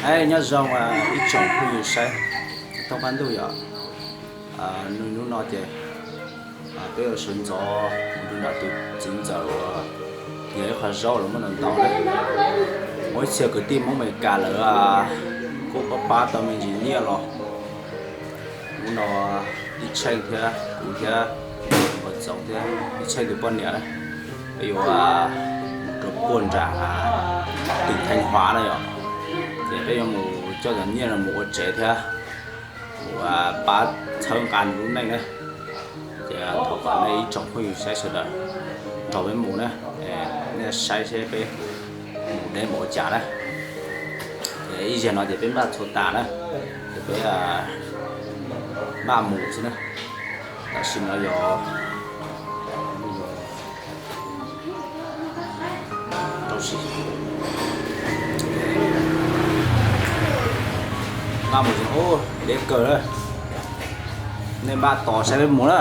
Aib, nyob zoo ib tsoom phooj ywg saib thoob qab ntuj yom. Hnub no ces peb yuav sawv ntxov mus rau nram tus txiv ntxawm uas yog ib qho zaub lawv muab ntau ntau na. Muaj ib txhia kwv tij Hmoob Amelikas lawv kuj pab pab tau me ntsis nyiaj los. Hnub no Tij Tsheej thiab kuv thiab Npawg Txoov thiab Tij Tsheej tus poj niam na, peb yuav rau puag nram tim Theej Huav na yom. Ces peb yuav mus coj cov nyiaj no mus ua tsev thiab mus pab txhawb nqa nws lub neej na. Ces thov kom nej ib tsoom phooj ywg saib sawv daws nrog peb mus na, nej saib seb peb mus deb npaum cas na. Ces ib zaug no ces peb npaj txhua tas na, ces peb npaj mus xwb na. Tam sim no yog rau siv npaj mus, deb kawg na. Nej npaj tos saib peb mus na.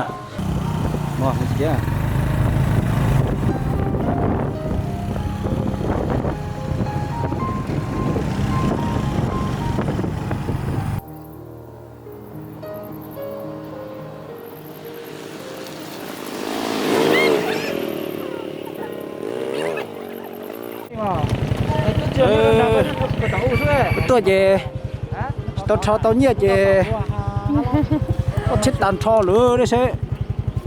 Tuaj ces tsis tau rho tau nyiaj ces tuaj txhib tag nrho lawm seb.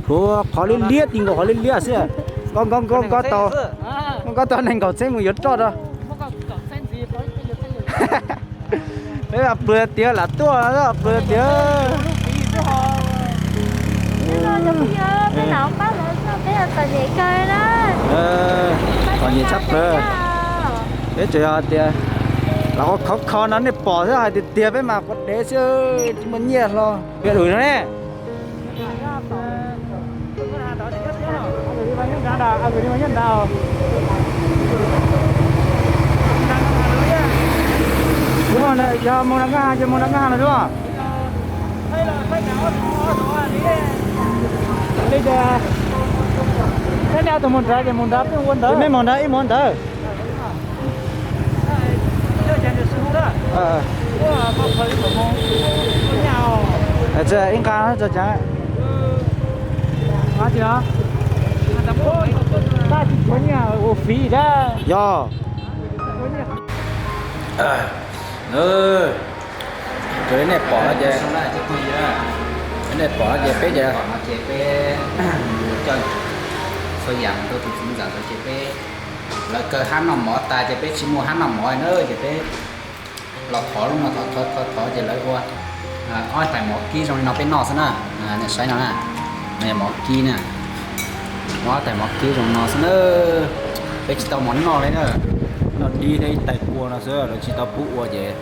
Kuv qhov liab liab, ti nkaus qhov liab liab xwb. Nkoj nkoj nkoj nkoj tau, nkoj nkoj tau nees nkaum txheeb mus yuav roj rau. Peb pluag tiag lam tuaj, pluag tiag. Txom nyem tshaj plaws. Peb tsuas yog tias los khov kho no nej pom xwb, hais tiag tiag peb mas quav dev xwb, tsis muaj nyiaj hlo. Peb lwm no ne. Yog mus nram nkaj ha, yog mus nram nkaj ha los. Li tias, thiab nej ob tug mus nrad ces mus nrad, peb mus ua ntawd, nej mus nrad ib mus ua ntawd. Ib nqa tso cas. Ua fiv da. Yog. Raws li nej pom no ces, nej pom no ces peb ces, peb coj txhua yam rau tus txiv ntxawm lawm ces peb, lawv kaw hab noj mov tas ces peb tsis muaj hab noj mov na ces peb los thov lub no, thov thov thov ces lawv ua ob tais mov kib zoo li no peb noj xwb na. Nej saib no na, no yog mov kib na, ua ob tais mov kib zoo no xwb na. Peb tsis tau mov noj li na, noj dib thiab ib tais kua no xwb, lawv tsis tau pub ua ces.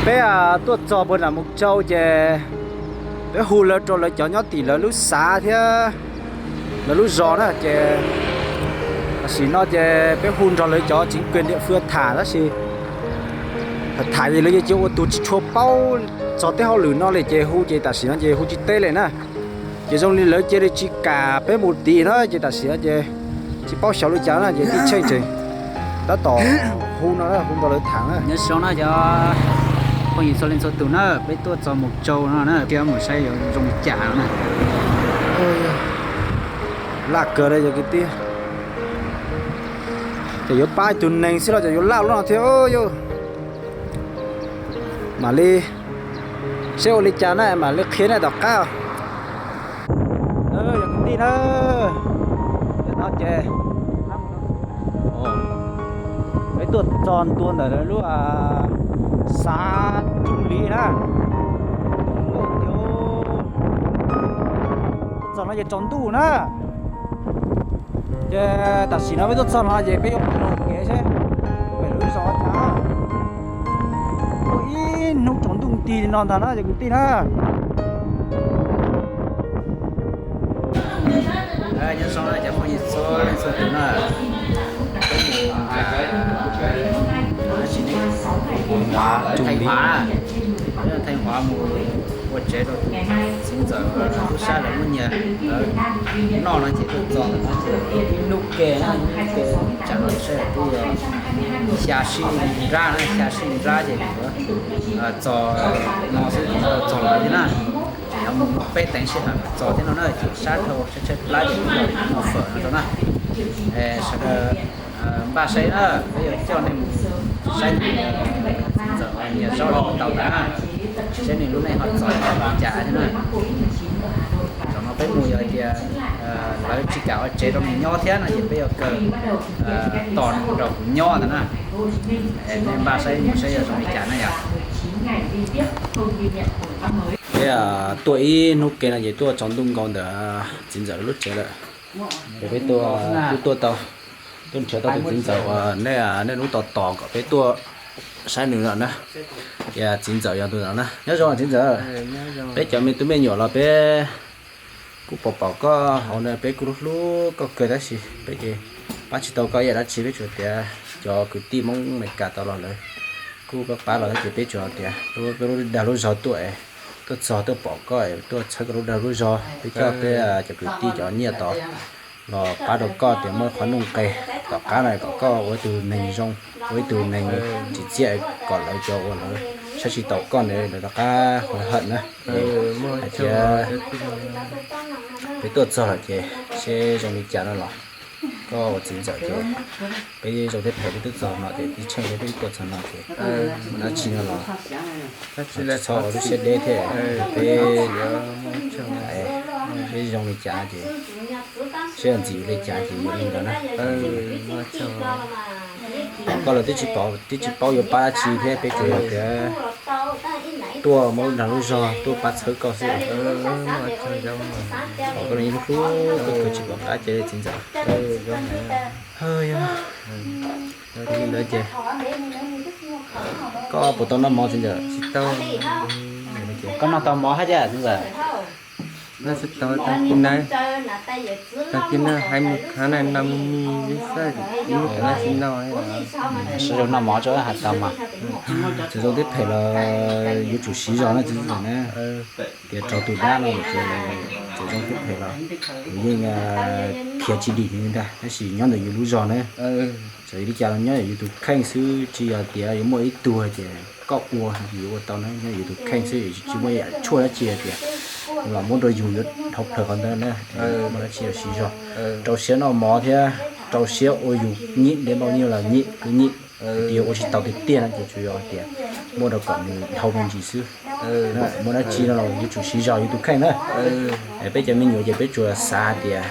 Peb tuaj txog puag nram Mus Tsau ces peb hu lawv rau lawv cov nyob tim lawv lub xav thiab lawv lub zos na ces tam sim no ces peb hu nrog lawv cov tseev kws tiam fwj tham tab sis tham tham ces lawv yeej cia ua tus tsis tshua paub txog tej hauj lwm no li ces hu ces tam sim no ces hu tsis teb li na. Ces zoo li lawv cia li tsis kam peb mus tid na ces tam sim no ces tsis paub xyov li cas na ces Tij Tsheej tseem tab tom hu no hu nrog lawv tham na. Nyob zoo na cov phooj ywg txhua leej txhua tus na, peb tuaj txog Mus Tsau no na, peb mus saib yuav zoo li cas no na. Laj kawg li yog kwv tij. Ces yuav pab ib tug neeg xwb los ces yuav laj ua luaj no thiab yog. Mam li seb ua li cas na mam li qhia nej tom qab. Yog kwv tij na, no ces peb tuaj txog ntua ntawm lub xav Tsuj Lis na. Nkauj tiag. No ces tsaus ntuj na. Ces tam sim no peb tuaj txog no ces peb yuav mus kev seb pem lub zos cas. Tuaj ib hnub tsaus ntuj nti li no ntag na ces kwv tij na. Nyob zoo na cov phooj ywg txhua leej txhua tus na, peb mus Thaij Huav, Thaij Huav mus ua tsev rau tus txiv ntxawm tub sab lawv muab nyiag lawv noj no ces tuaj txog ntawm no ces ib hnub ke na, ib hnub ke tsam no saib twb yog xya sij nrab na, xya sij nrab ces yuav txog no xwb, txog lawv thiab na. Yuav mus peb teev sij hawm txog thiab no na, ces sab dhau tshaib tshaib plab ces kuv coj peb mus noj fawm no rau na. Sawv daws npaj saib na, peb yuav coj nej mus saib txiv ntxawm nyiag zaub los tau ntawd na, saib nws lub neej ho txog li cas thiab na. Zaum no peb mus yog hais tias lawv tsis kam ua tsev rau nws nyob thiab no ces peb yuav kaw tos nws mus rau kuv nyob ntawd na. Nej npaj saib mus saib yog zoo li cas na yom. Peb tuaj ib hnub ke no ces tuaj tsaus ntuj nkaus ntawm txiv ntxawm lub tsev lawm. Ces peb tuaj, tuaj tau, tuaj nrhiav tau tus txiv ntxawm uas nej, nej lub tos tos kom peb tuaj saib nws no na. Ces txiv ntxawm yog tus no na. Nyob zoo txiv ntxawm. Peb cov me tub me nyuam los peb kuj pom pom koj hauv na, peb kuj hlub hlub koj kawg tab sis peb ces pab tsis tau koj ib yam dab tsi, peb tsuas tias cov kwv tij Hmoob Amelikas tau los lawv kuj pab pab los tab sis peb tsuas tias peb lub dag lub zog tuaj, tuaj txog tuaj pom koj, tuaj txhawb koj lub dag lub zog, peb coj peb cov kwv tij cov nyiaj tod los pab rau koj tias muaj qhov nuj nqes tom qab no kom koj ua ib tug neeg zoo, ua ib tug neeg tsim txiaj kom lawv cov uas lawv saib tsis taus koj ntawd lawv rov qab hawv hawm na. Hais tias peb tuaj txog lawm ces seb zoo li cas no los koj ua txiv ntxawm ces peb zoo thiab phem peb twb txog no ces tib tsheej peb tuaj txog no ces ua dab tsi no los txhob ua lub siab deb thiab peb, peb zoo li cas ces seb ntxim ua li cas ces yuav li ntawd na. Pom koj los twb tsis paub yuav pab dab tsi thiab peb tsuas yog tias tuaj muaj lub dag lub zog tuaj pab txhawb koj xwb. Pom koj los yeej hlub hlub koj kawg tsis pom qab cia li txiv ntxawm. Yog li ntawd ces koj puas tau noj mov txiv ntxawm? Koj noj tau mov hab tiag txiv ntxawm? Noj tsis tau, tag kis na, tag kis na hais mus khav na no me me xwb, ib hnub twg tsis noj. Sawv daws noj mov tso has tau mas. Txawm zoo thiab phem los yuav tsum siv zog na txiv ntxawm na. Tias raug tus dab no lawm ces txawm zoo thiab phem los yus yeej khiav tsis dim nws ntag, tab sis nyob ntawm yus lub zog na. Txawm li cas los nyob yus tus kheej xwb, tsis yog tias yuav muaj ib tug hais tias koj ua yus yuav ua tau na, nyob yus tus kheej xwb, tsis muaj ib yam tshuaj dab tsi hais tias los muab rau yus yuav dhau plaws qhov ntawd na. Muaj dab tsi los siv zog, rau siab noj mov thiab rau siab ua yus nyim, ntev npaum li los nyim kwv nyim. Tias ua tsis tau tiag tiag no ces tsuas yog hais tias muaj rau kom nws dhau me ntsis xwb. Muaj dab tsi no los yuav tsum siv zog yus tus kheej na. Peb cov me nyuam ces peb tsuas xav hais tias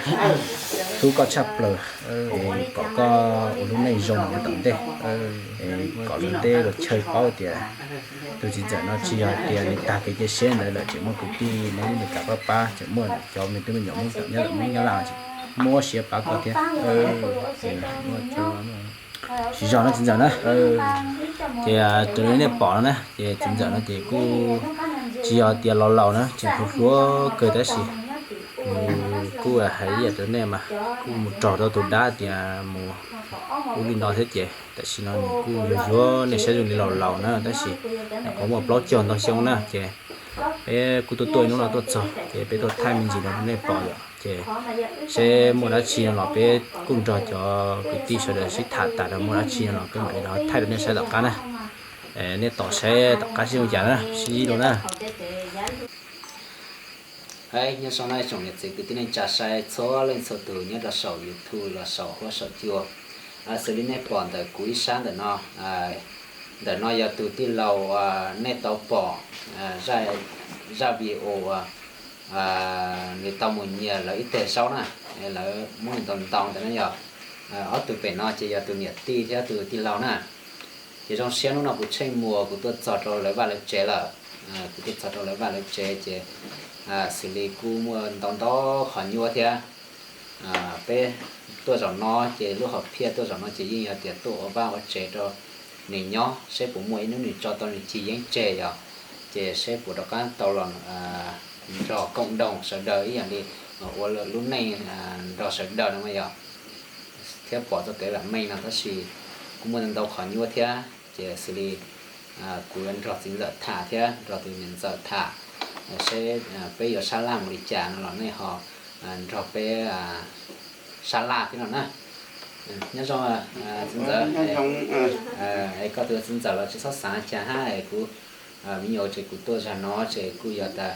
hlub koj tshaj plaws, kom koj ua lub neej zoo rau tom ntej, kom lawv tej luag chaw paub tias tus txiv ntxawm no tsis yog hais tias nws tag kev cia siab ntawd lawm, tseem muaj kwv tij Hmoob Amelikas pab pab, tseem muaj cov me tub me nyuam Hmoob tom nyob lawm Hmoob nyob Laj tseem muaj siab pab koj thiab. Siv zog na txiv ntxawm na. Ces raws li nej pom no na ces txiv ntxawm no ces kuj tsis yog tias laus laus na, tseem hluas hluas kawg tab sis nws kuj hais ib yam rau nej mas kuj mus raug rau tus dab tias mus ub li no thiab ces tam sim no nws kuj yuag yuag nej saib zoo li laus laus na tab sis nyuam qhuav muaj plaub caug ntau xyoo na ces peb kuj tuaj tuaj ib hnub no tuaj txog ces peb tuaj thaij me ntsis no rau nej pom yom ces seb muaj dab tsi no los peb kuj nrog cov kwv tij sawv daws sib tham tas rau muaj dab tsi no los peb mam li rov thaij rau nej saib tom qab na. Nej tos saib tom qab sib zoo cas na, sib ntsib dua na. Nyob zoo na tsoom niam txiv kwv tij neej tsa saib txhua leej txhua tus nyob rau saum YouTube los saum huab saum cua. Xws li nej pom ntawm kuv ib sab ntawm no, ntawm no yog tus tij laug nej tau pom zaj video uas nws tau mus nyiag lawv ib teg zaub na, lawv muab nws ntaus ntaus ntawd na yog. Ob tug pem no ces yog tus niam tij thiab tus tij laug na. Ces zoo siab hnub no kuv Tsheej Muas kuv tuaj txog rau lawv vaj lawv tsev lawm. Kuv tuaj txog rau lawv vaj lawv tsev ces Xws li kuj muaj ntau ntau qhov nyuaj thiab. Peb tuaj zaum no ces lub hom phiaj tuaj zaum no ces yeej yog tias tuaj ua vaj ua tsev rau nws nyob, seb puas muaj ib hnub nws tso tau nws cig yeeb tseg yom, ces seb puas rov qab tau los nrog koom doos sawv daws ib yam li ua lub neej nrog sawv daws no mas yom, thiab pom txoj kev vam meej no. Tab sis kuj muaj ntau qhov nyuaj thiab, ces xws li kuv yuav nrog txiv ntxawm tham thiab nrog tus niam ntxawm tham, seb peb yuav sab laj mus li cas no los nej ho nrog peb sab laj thiab no na. Nyob zoo txiv ntxawm, es koj tus txiv ntxawm los tsis txhob xav li cas hab, es kuv me nyuam ces kuv tuaj zag no ces kuj yog tas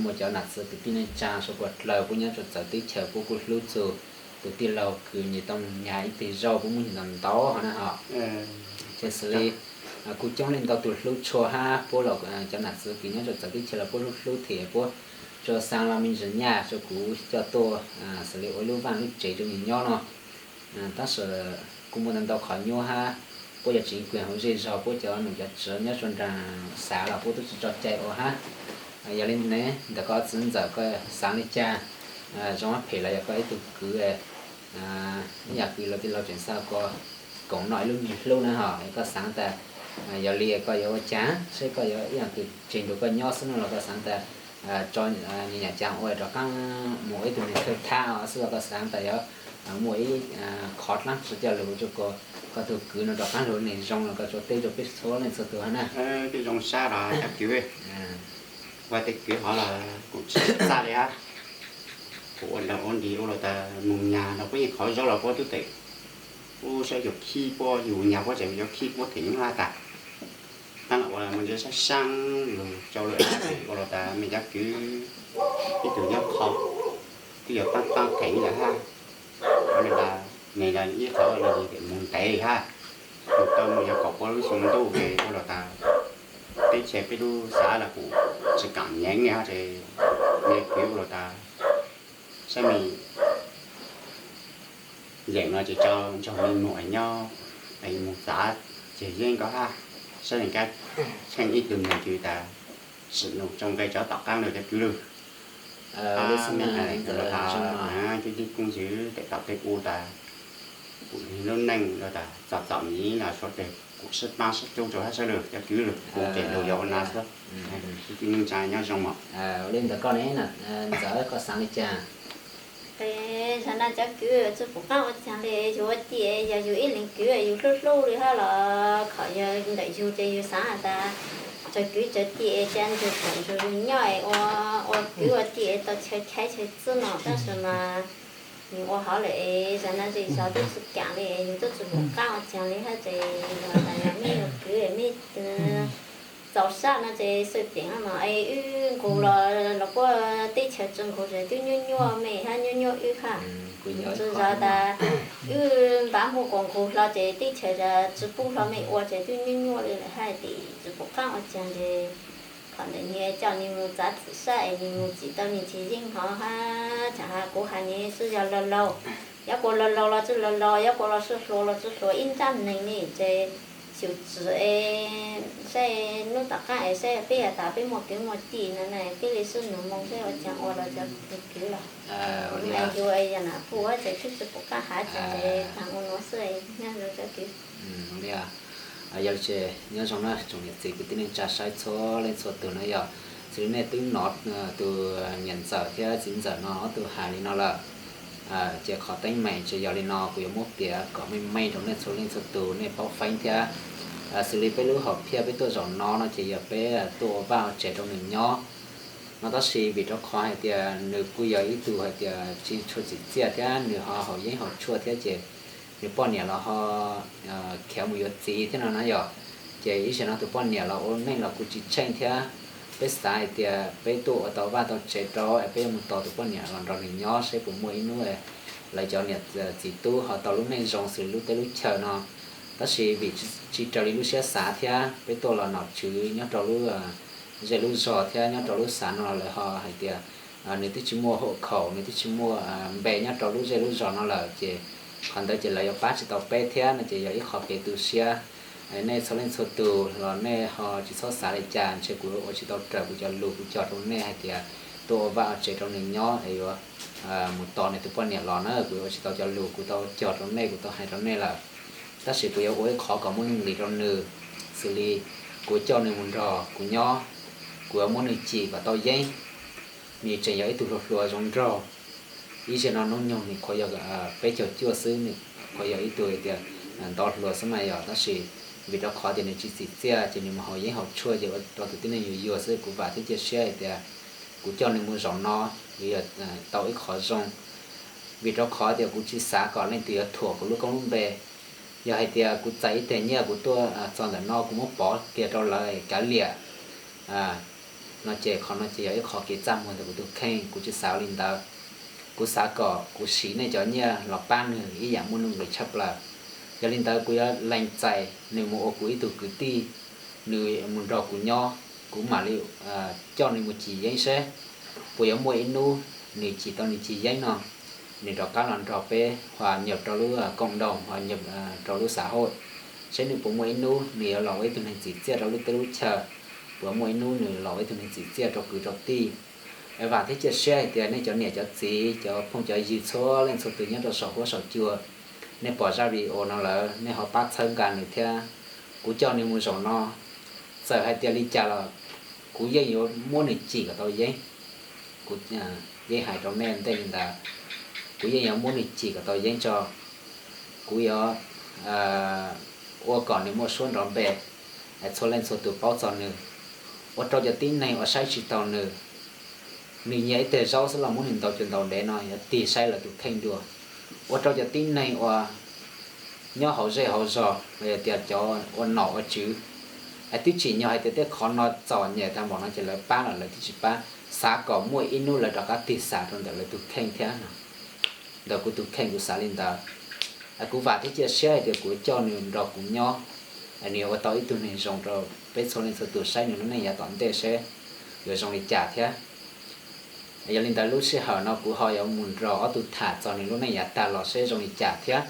muaj cov nam txiv kwv tij neej tsa suav puas dlawg puab nyob rua txawv teb chaws puab kuj hlub txug tus tij laug kws nyag tau nyag ib teg zauj puab muab nyag ntau ntau ho na ho. Ces xws li kuj coob leej ntau tus hlub tshua hab puab los cov nam txiv kws nyob rua txawv teb chaws los puab hlub hlub thiab puab tsuas xaa los me ntsis nyaj rua kuv coj tuaj xws li ua ib lub vaaj lub tsev rua nws nyob no. Tab sis kuj muaj ntau ntau qhov nyuaj hab, puab cov tsev kws hauv zej zog puab cov nom cov tswv nyob rua nraag xav los puab tub tsi tso cai ua hab. Yog li ne ntawm koj txiv ntxawm koj xaav li cas, zoo hab phem los yog koj ib tug kwv ib yam kws luag tij laug tseem xaav koj koom noj ib lub nyuag hlub na ho, koj xaav tas yog li koj yuav ua cas, seb koj yuav ib yam kws tseg nrug koj nyob xwb no los koj xaav tas tso nyam cas ua rov qaab mus ua ib tug neeg thawj thab xwb los koj xaav tas yuav muaj ib qhov dlaab tsi coj lug rua koj tug kwv no rov qaab lug neeg zoo los koj tsuas teb rua peb txhua leej txhua tug hab na. Peb zoo sab los cov kwv, ua tej kwv hov los kuv tsis txaj li hab. Kuv ua dlaag ua nti ua los tas moog nyag no puab yeej qhov zaub los puab tub tem, puab saib yug khib puab yug nyag puab tseem yuav khib puab them nyuj hab tas. Taab los ua moog ntsia saab saab lug rua lawm hab ua los tas mej cov kwv ib tug nyob qhov twb yuav taab taab them lawm hab. Ua li tas neg los ib qhov lug moog ntev hab, moog tau moog yog kaum pua lub xyoo ntuj ces ua los tas teb chaws peb lub xav los kuv tsis kaam nyeev hab ces mej kwv ua los tas saib mej yeem no ces tso nrog mej muam nyob es moog xav ceg yeeb nkaus hab, saib neg kab tsheej ib tug neeg kws tas tsim nus tsoo nqe cov tom qaab lug cov kwv lug. Cov tij koob ywg tej tom tej u tas kuv lub neej lug tas txom txom nyem los suav dlawg kuv sib paab sib cub rua hab sawv lug cov kwv lug kuv ces lug yuav ua na xwb. Cov tij neej tsa nyob zoo mog. Ua li ntawd koj ne, ntxawm koj xaav li cas? Zag na cov kwv tsi pum qaab ua caag li, yug ua tij yog yug ib leeg kwv yug hlub hlub li hab los khom yog ntawm yug ces yug xaav has tas tsawg kwv tsawg tij ca nrug thaum nrug yug nyob es ua, ua kwv ua tij tau chaw chaib chaw txwb no tab sis mas yug ua hauv lawm es zag na zej zog twb tsi kaam li, yug twb tsi pum qaab ua caag li hab ces yog tas yog mej yug kwv mej txaus sab no ces xwm peem no es wb nqug los, los puab teb chaws tsi nqug ces twb nyuaj nyuaj mej hab nyuaj nyuaj wb hab. Tsi zag tas wb npav muaj quas nqug hlo ces teb chaws tsi pub hlo mej ua ces twb nyuaj nyuaj li lawm hab, tsi pum qaab ua caag ces qhov ntawd nwg coj nwg mus txav txim sab es nwg mus txim tau nwg ceg yeeb hov hab. Txham has kuv has nwg xwb yog laug laug, yuav kuas laug laug los tsi laug laug, yuav kuas los sib hluas los tsi hluas ib nrab neeg li ces xyum txwv es saib hnub tom qaab es saib peb has tas peb muaj kwv muaj tij no na peb li sib nug moo saib ua caag ua los cov kwv los. Yug yog nam puj ces twb tsi pum qaab has caag ces taag ua nuav xwb, nyob zoo cov kwv. Yog li ces nyob zoo na tsoom niam txiv kwv tij neej tsa saib txhua leej txhua tug na yog, xws li nej twb nov tus niam ntxawm thiab txiv ntxawm no ob tug has li no lawm, ces qhov teeb meem ces yog li no kuv yuav muab piav kom meej meej rau nej txhua leej txhua tug nej paub feeb thiab. Xws li peb lub hom phiaj peb tuaj zaum no no ces yog peb tuaj ua vaj ua tsev rau nws nyob no, tab sis vim rau qhov hais tias nws kuj yog ib tug hais tias tsis tshua txim txiaj thiab nws ho haus yeeb haus tshuaj thiab ces nws poj niam los ho khiav mus yuav txiv thiab no na yog. Ces ib zaug no tus poj niam los ua neej los kuj tsis tsheej thiab. Peb xav hais tias peb tuaj ua tau vaj tau tsev rau es peb yuav mus tos tus poj niam los nrog nws nyob seb puas muaj ib hnub lawv cov niam txiv tub ho tau lub neej zoo xws lub teb lub chaw no. Tab sis vim tsis raws li lub siab xav thiab peb tuaj los nom tswv nyob rau lub zej lub zog thiab nyob rau lub xav no lawv ho hais tias nws twb tsis muaj hom khaum, nws twb tsis muaj npe nyob rau lub zej lub zog no lawm ces qhov ntawd ces lawv yuav pab tsis tau peb thiab no ces yog ib qho kev tu siab. Nej txhua leej txhua tus los nej ho tsis txhob xav li cas, ntshe kuv ua tsis tau raws kuv cov lus kuv cog rau nej hais tias tuaj ua vaj ua tsev rau nws nyob es yuav mus tos nws tus poj niam los na. Kuv yuav ua tsis tau cov lus kuv tau cog rau nej, kuv tau hais rau nej lawm. Tab sis kuv yuav ua ib qhov kom muaj nuj nqis rau nws, xws li kuv coj nws mus nrog kuv nyob, kuv yuav muab nws cim kom tau yeeb. Nws tseem yog ib tug hluas hluas zoo nraug, ib zaug no hnub nyoog nws qhuav yog peb caug cuaj xwb, nws qhuav yog ib tug hais tias ntov hluas xwb mas yog, tab sis vim rau qhov tias nws tsis txim txiaj ces nws mus haus yeeb haus tshuaj ces ua rau tus tib neeg yuag yuag xwb. Kuv vam thiab cia siab hais tias kuv coj nws mus zaum no yuav yog tau ib qhov zoo, vim rau qhov tias kuv tsis xav kom leej twg yuav thuam kuv lub koob lub npe. Yog hais tias kuv txais ib teg nyiaj kuv tuaj txog ntawm no kuv muab pov kiag rau lawv kav liam no ces qhov no ces yog ib qhov kev txaj muag ntawm kuv tus kheej, kuv tsis xav ua li ntawd. Kuv xav kom kuv siv nej cov nyiaj los pab nws ib yam muaj nuj nqis tshaj plaws. Yog li ntawd kuv yuav lees txais nws mus ua kuv ib tug kwv tij, nws mus nrog kuv nyob, kuv mam li coj nws mus cim yeeb seb puas yuav muaj ib hnub nws cim tau nws cim yeeb no, nws rov qab los nrog peb hòa nhập rau lub cộng đồng, hòa nhập rau lub xã hội, seb nws puas muaj ib hnub nws yuav los ua ib tug neeg txim txiaj rau lub teb lub chaw, puas muaj ib hnub nws los ua ib tug neeg txim txiaj rau kwv rau tij. Es vam thiab cia siab hais tias nej cov niam cov txiv, cov phooj cov ywg txhua leej txhua tus nyob rau saum huab saum cua, nej pom zaj video no lawm nej ho pab txhawb nqa nws thiab. Kuv coj nws mus zaum no, txawm hais tias li cas los kuv yeej yuav muab nws cim kom tau yeeb. Kuv yeej hais rau nej ntej li ntawd, kuv yeej yuav muab nws cim kom tau yeeb tso. Kuv yuav ua kom nws muaj suab nrov npe, txhua leej txhua tus paub txog nws. Ua rau cov tib neeg uas saib tsis taus nws, nws nyiag ib teg zaub xwb los muab nws ntaus cuag ntaus dev no yuav tig saib lawv tus kheej dua. Ua rau cov tib neeg uas nyob hauv zej hauv zos los yog tias cov ua nom ua tswv, es twb tsim nyog hais tias tej qhov no txom nyem tag npaum no ces lawv pab los lawv twb tsis pab, xav kom muaj ib hnub lawv rov qab tig xam rau ntawm lawv tus kheej thiab no. Ntawm kuv tus kheej kuv xav li ntawd. Kuv vam thiab cia siab hais tias kuv coj nws nrog kuv nyob, nws yuav ua tau ib tug neeg zoo rau peb txhua leej txhua tus saib nws lub neej yav tom ntej seb yuav zoo li cas thiab. Yog li ntawd lub sij hawm no kuv ho yuav mus nrog ob tug tham txog nws lub neej yav tag los seb zoo li cas thiab.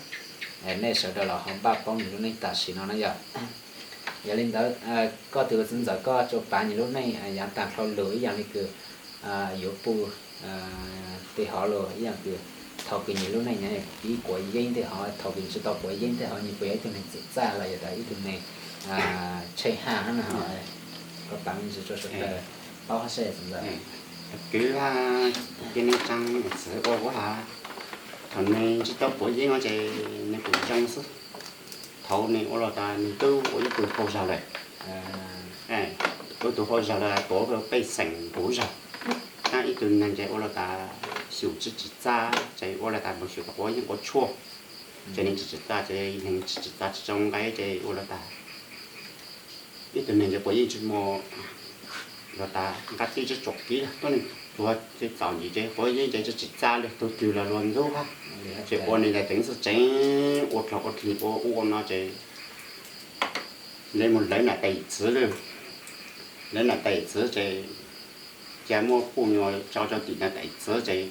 Nej sawv daws los ho npaj paub nws lub neej tam sim no na yog. Yog li ntawd, koj tus txiv ntxawm koj tsuas pav nws lub neej yav tag dhau lug ib yam li kws yuav puj tej hov los ib yam kws thaum kws nws lub neej nyob pib quav yeeb tej hov, thaum kws tsis tau quav yeeb tej hov nws puas yog ib tug neeg txim txaj los yog tias ib tug neeg tsheej haj no. Koj pav me ntsis rau sawv daws paub hab seb txiv ntxawm. Kwv, ces neej tsaa txwv ua kuv has, thaum nws tsis tau quav yeeb no ces nws kuj zoo xwb. Thaum nws ua los tas nws twb ua ib tug hauj zag lawm, ua ib tug hauj zag lawm, tuav pej xeem kuv zag, tab ib tug neeg ces ua los tas xyum tsis txim txaj ces ua los tas mus xyum quav yeeb quav tshuaj, ces nws tsis txim txaj ces nws tsis txim txaj tsis tau nqe ces ua los tas ib tug neeg ces quav yeeb tsis muaj, los tas nqa tij tsis tsuam kiv tuab neeg tuag ces txom nyem ces quav yeeb ces tsis txim txaj li, tug twg los luag ntxub hab. Ces ua nws tas ceev xwm tseev ua dlaug ua dlig ua ub ua no ces lawv mus lawv nam tais txwv lawm. Lawv nam tais txwv ces cas muaj puj nyuas tso rau tim nam tais txwv ces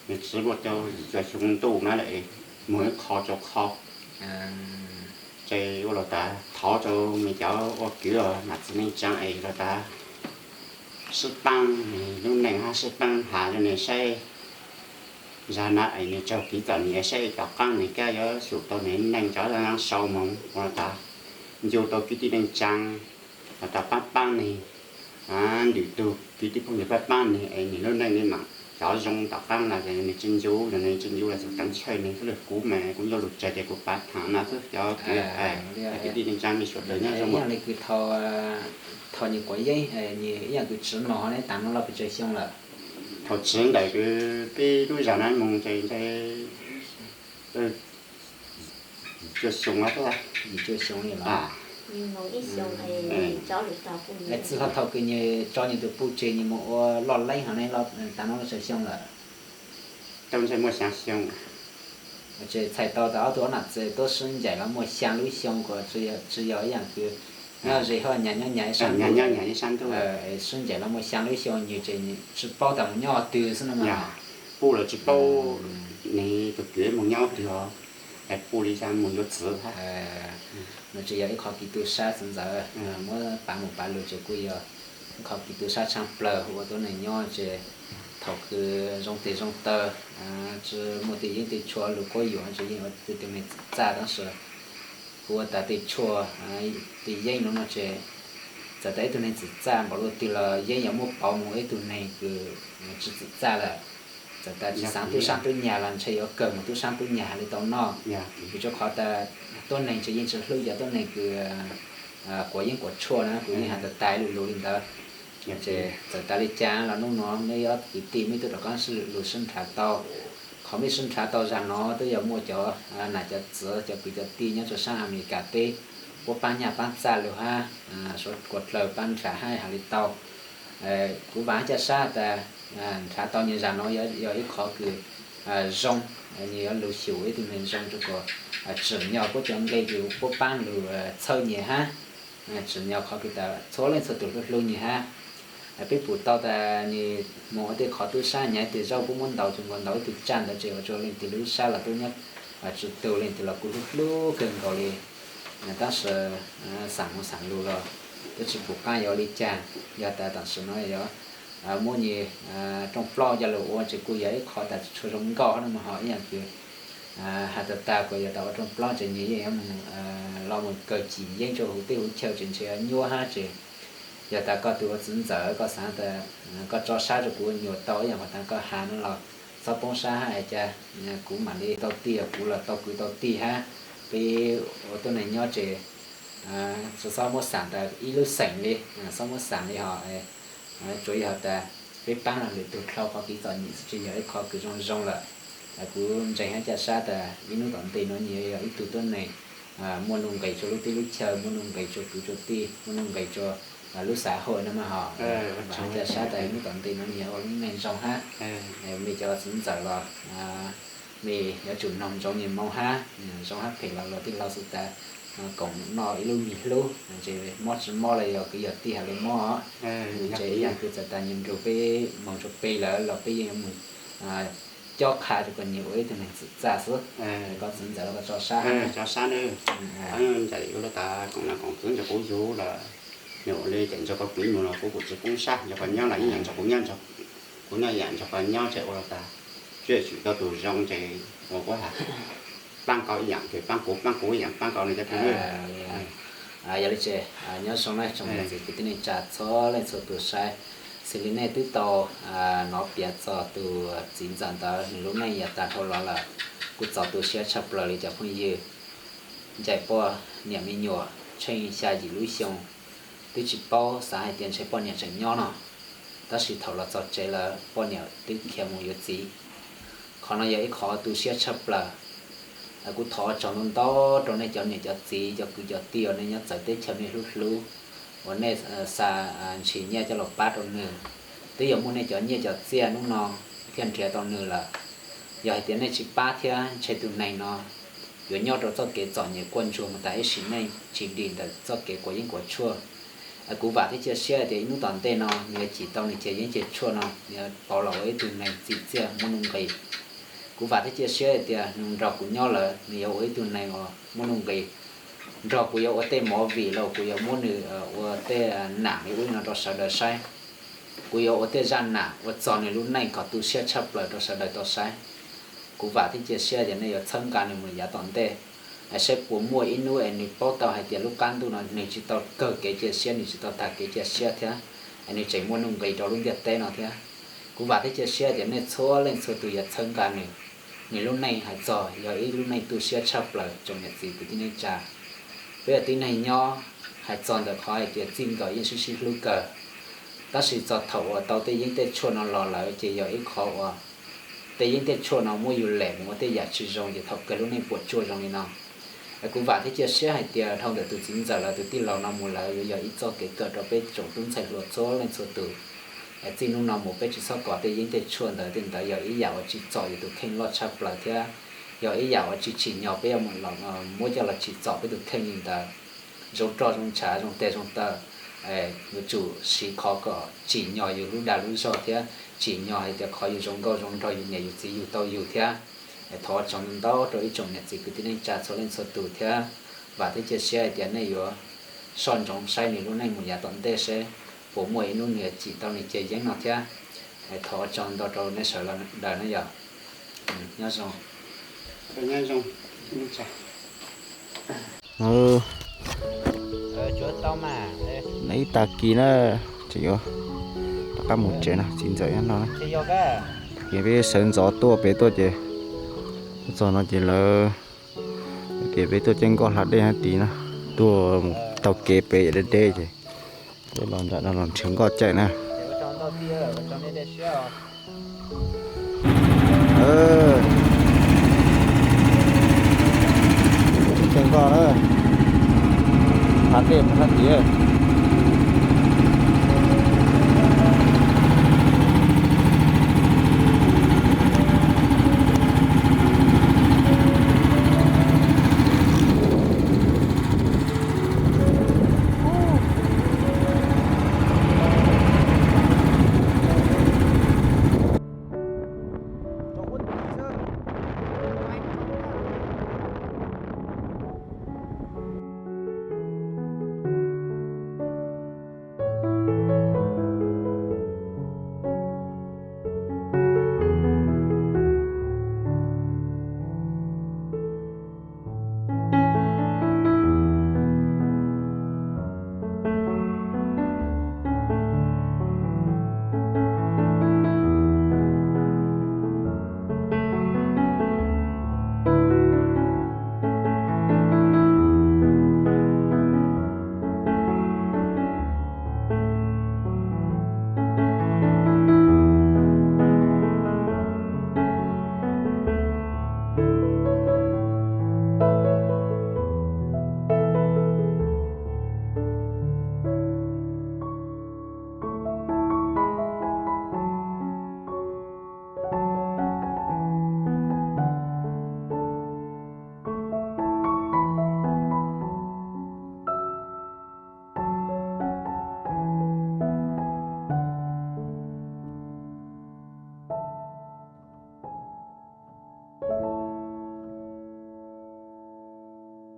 nws txwv muaj rau yim cuaj xyoo ntuj na lawm, muag ib qho rau qho. Ces ua los tas thov rau nws cov ua kwv los nam txiv neej tsaa es los tas sib paab, lub neej hab sib paab has rau nws saib. Zag na es nws tsaug kev txom nyem saib tom qaab nws kab yuav xyum tau nws neej cov sau moov ua los tas ncu tau kwv tij neej tsaa los tas paab paab nws, lwm tug kwv tij phooj ywg paab paab nws es nws lub neej nws mam cov zoo tom qaab los nws tsis ncu, nws tsis ncu los xyum teev chawj nws xwb. Kuv mas kuv nyob lug tsawg ces kuv pav thaam no xwb cov kwv tij neej tsaa nej sawv daws nyob zoo. Ib yam li kws thaum nws quav yeeb, nws ib yam kws tsiv no neb taag no loj pes tsawg xyoo lawm? Thaum tsiv ntawm kws peb lub zag na moog ces ntshe yim cuaj xyoo li los? Txij thaum kws nws tso nws tus puj tseg nws moog ua loj leeb hov ne, taag no loj tsawg xyoo lawm? Tau ntshe muaj xyaa xyoo. Ces txhais tau tas ob tug ob nam txiv tuaj sib ncaim los muaj xyaa lub xyoo, kuas tsis yog ib yam kws nyob ze hoj nyag nyob nyag ib sab ntuj, sib ncaim los muaj xyaa lub xyoo nws ces tsis paub tas moog nyob twg xwb no mas. Puj los tsis paub nws tus kwv moog nyob twg os, es puj li xyaa moog yuav txwv hab. No tsis yog ib qho kev tu sab txiv ntxawm, muab pav mus pav lug ces kuj yog Qhov kws tu sab tshaj plaws ua tuab neeg nyob ces thaum kws zoo tes zoo taw, tsi muaj tej yeeb tej tshuaj lug quab yuam ces yeej ua tej tug neeg txim txaj tab sis kuv ua tas tej tshuaj, tej yeeb no no ces txawm tas ib tug neeg txim txaj npaum luaj twg los yeej yuav muab pauv moog ib tug neeg kws tsi txim txaj lawm. Txawm tas tsi xaav tub saab tub nyag los ntshe yuav kawg moog tub saab tub nyag hab li tau noj. Vim rua qhov tas tuab neeg tsi yeej tsi hlub cov tuab neeg kws quav yeeb quav tshuaj na, kuv yeej has tas tas lug lug li ntawd. Ces txawm tas li cas los nub no meb ob kwv tij meb tub rov qaab lug sib nrhav tau. Qhov meb sib nrhav tau zag no twb yog muaj cov nam cov txwv cov kwv cov tij nyob rua saab Amelikas teb puab paab nyaj paab txaj lug hab, suav kuas dlaws paab nrhav hab has li tau. Kuv vaam hab ca sab tas nrhav tau nyag zag no yog ib qhov kws zoo, nyag yuav lug xyum ib tug neeg zoo rua kuas tsim nyog puab cov nqe kws puab paab lug txhawb nyag hab, tsim nyog qhov kws tas txhua leej txhua tug hlub hlub nyag hab. Peb pum tau tas nyag moog ua tej qhov tub sab nyag tej zaub puab muab ntaus tsuas nkaus ntaus ib tug tsaj ntawd ces ua rua leej twg lub sab los tub nyob tsi tug, leej twg los kuj hlub hlub kawg nkaus li. Tab sis xaam moog xaam lug los twb tsi pum qaab yuav li cas. Yog tas tam sim no yuav muab nyag rooj plaub coj lug ua ces kuj yog ib qhov tas tsi tshua zoo nkauj no mas ho ib yaam kws has tas tas kuas yog tas ua rooj plaub ces nyag yeej yuav moog los moog kawg cim yeeb rua huv teb huv chaw ces ntshe yuav nyuab hab ces yog tas koj tug ua txiv ntxawm koj xaav tas koj tso sab rua kuv nyuam tau ib yaam qhov tas koj has no los txhob poob sab hab hais cas kuv mam li tau tig, kuv los tau kwv tau tij hab. Peb ua tuab neeg nyob ces tsi xob muab xaam tas ib lub xeem li, xob muab xaam li ho tsuav yog tas peb paab los lwm tug dlhau qhov kev txom nyem xwb tsi yog ib qhov kws zoo zoo lawm. Kuv ntseeg hab ca sab tas ib nub tom ntej no nyag yog ib tug tuab neeg muaj nuj nqis rua lub teb lub chaw, muaj nuj nqis rua kwv rua tij, muaj nuj nqis rua lub xav hauj no mas ho. Hab ca sab tas ib nub tom ntej no nyag ua lub neej zoo hab. Mej cov txiv ntxawm los mej yuav tsum noog ntsoov nyag moo hab, zoo hab phem los luag tej laug xwb tas koom noj ib lub mis hlub, ces mob tsi mob los yog kwv yog tij has lug mob. Ces ib yaam kws txawm tas nyag nrug peb moog rua peg lawm los peb yeej yuav moog cob qha rua kuas nyag ua ib tug neeg txim txaj xwb. Koj txiv ntxawm los koj tso sab, tso sab neb. Ntawm yuav lug tas koom nam koom kwv ntawm kuv yug los nyag ua li ces ntawm koj kwv nyag los kuv kuj tsi poob sab, ntawm koj nyob los ib yaam ntawm kuv nyob, kuv nyob ib yaam ntawm koj nyob ces ua lug tas tswj tsim tau tug zoo ces ua kuv has paab koj ib yaam ces paab kuv, paab kuv ib yaam paab koj le cov kwv. Yog li ces nyob zoo na tsoom niam txiv kwv tij neej tsa txhua leej txhua tug saib, xws li nej twb tau nov piav txog tus txiv ntxawm ntawd nws lub neej yav tag dhau los lawm, kuj txaus tu siab tshaj plaws li cov phooj ywg. Ncaim poj niam me nyuam tsheej xya yim lub xyoo, twb tsi paub xav hais tias ntshe poj niam tseem nyob no, tab sis thaum los txog tsev lawm poj niam twb khiav mus yuav txiv. Qhov no yog ib qhov tu siab tshaj plaws. Kuv thov tsaug ntau ntau rau nej cov niam cov txiv cov kwv cov tij uas nej nyob txawv teb chaws nej hlub hlub, uas nej xa ntshis nyiaj coj los pab rau nws. Twb yog muaj nej cov nyiaj cov txiaj hnub no thiaj nrhiav tau nws lawm. Yog hais tias nej tsis pab thiab ntshe tus neeg no yuav nyob rau txoj kev txom nyem quaj ntsuag mus tas ib sim neej tsis dim ntawm txoj kev quav yeeb quav tshuaj. Kuv vam thiab cia siab hais tias ib hnub tom ntej no nws yuav cim tau nws ceg yeeb ceg tshuaj no, nws yuav pauv los ua ib tug neeg txim txiaj muaj nuj nqis. Kuv vam thiab cia siab hais tias nws nrog kuv nyob lawm nws yuav ua ib tug neeg uas muaj nuj nqis. Nrog kuv yuav ua tej movie los kuv yuav muab nws ua tej nam li ub li no rau sawv daws saib. Kuv yuav ua tej zaj nam ua txog nws lub neej kom tu siab tshaj plaws rau sawv daws tau saib. Kuv vam thiab cia siab tias nej yuav txhawb nqa nws mus yav tom ntej, saib puas muaj ib hnub es nws paub tau hais tias lub qab ntuj no nws tsis tau kawg kev cia siab, nws tsis tau tag kev cia siab thiab, es nws tseem muaj nuj nqis rau lub ntiaj teb no thiab. Kuv vam thiab cia siab tias nej txhua leej txhua tus yuav txhawb nqa nws. Nws lub neej hais txog yog ib lub neej tu siab tshaj plaws tsoom niam txiv kwv tij neej tsa. Peb ua tib neeg nyob, hais txog ntawm qhov hais tias txij nkawm yeej sib sib hlub kawg, tab sis txog thaum uas tau tej yeeb tej tshuaj no los lawm ces yog ib qhov uas tej yeeb tej tshuaj no muab yus lem mus ua tej yam tsis zoo ces thaum kawg lub neej puas tsuaj zoo li no. Kuv vam thiab cia siab hais tias dhau ntawm tus txiv ntxawm lawv tus tij laug no mus lawm yuav yog ib txoj kev kawm rau peb tsoom tub ntxhais hluas txhua leej txhua tus. Txij hnub no mus peb tsis txhob kov tej yeeb tej tshuaj ntawd, tej ntawd yog ib yam uas tsim txom yus tus kheej loj tshaj plaws thiab yog ib yam uas tsis tsim nyog peb yuav muab coj los tsim txom peb tus kheej li ntawd. Zoo roj zoo ntshav zoo tes zoo taw, yuav tsum siv qhov kom tsim nyog yus lub dag lub zog thiab tsim nyog hais tias qhov yus zoo nkauj zoo nraug yus niam yus txiv yug tau yus thiab. Thov tsaug ntau ntau rau ib tsoom niam txiv kwv tij neej tsa txhua leej txhua tus thiab vam thiab cia siab hais tias nej yuav soj ntsoov saib nws lub neej mus yav tom ntej seb puas muaj ib hnub nws cim tau nws ceg yeeb no thiab. Thov ua tsaug ntau rau nej sawv daws na yom. Nyob zoo. Ib tag kis na, tseem yuav rov qab mus tsev no, txiv ntxawm nyob no. Ces peb sawv ntxov tuaj pem tuaj ces, tuaj txog no ces lawv tias peb tuaj caij nkoj hla dej hab tid na, tuaj mus taug kev pem deb deb ces peb los nram no los nrhiav nkoj caij na. Caij nkoj na, hla dej mus hab tid.